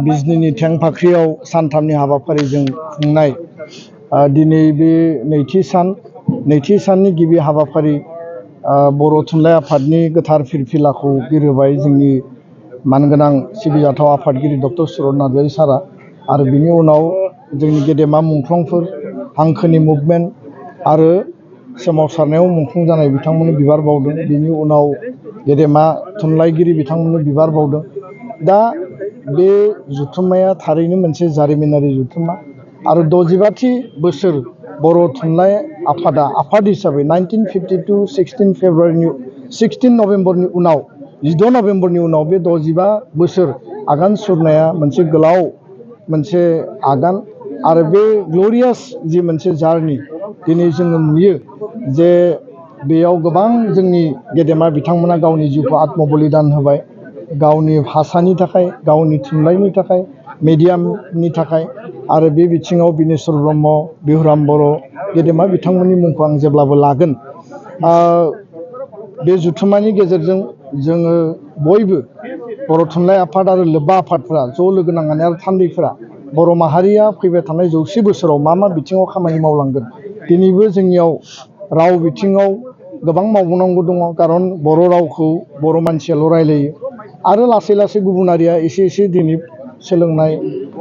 बिजनीनि थेंफाख्रियाव सानथामनि हाबाफारिजों खुंनाय दिनै बे नैथि साननि गिबि हाबाफारि बर' थुनलाइ आफादनि गोथार फिरफिलाखौ बिरहोबाय जोंनि मानगोनां सिबिजाथाव आफादगिरि डक्टर सुरत नार्जारी सारा आरो बिनि उनाव जोंनि गेदेमा मुंख्लंफोर हांखोनि मुभमेन्ट आरो सोमावसारनायाव मुंख्लं जानाय बिथांमोननो बिबार बावदों। बिनि उनाव गेदेमा थुनलाइगिरि बिथांमोननो बिबार बावदों। दा बे जुथुम्माया थारैनो मोनसे जारिमिनारि जुथुम्मा आरो 65थि बोसोर बर' थुनलाइ आफादा आफाद हिसाबै 1952 16 नभेम्बरनि उनाव 16 नभेम्बरनि उनाव बे 65 बोसोर आगान सुरनाया मोनसे गोलाव मोनसे आगान आरो बे ग्ल'रियास जि मोनसे जार्नि दिनै जोङो नुयो जे बेयाव गोबां जोंनि गेदेमा बिथांमोना गावनि जिउखौ आत्म बलिदान होबाय गावनि भाषानि थाखाय गावनि थुनलाइनि थाखाय मिडियामनि थाखाय आरो बे बिथिङाव बिनेश्वर ब्रह्म बिहुराम बर' गेदेमा बिथांमोननि मुंखौ आं जेब्लाबो लागोन। बे जुथुम्मानि गेजेरजों जोङो बयबो बर' थुनलाइ आफाद आरो लोब्बा आफादफोरा ज' लोगो नांनानै आरो थान्दैफोरा बर' माहारिया फैबाय थानाय 100 बोसोराव मा बिथिङाव खामानि मावलांगोन दिनैबो जोंनियाव राव बिथिङाव गोबां मावबावनांगौ दङ खारन बर' रावखौ बर' मानसियाल' रायलायो आरो लासै लासै गुबुनारिया एसे दिनै सोलोंनाय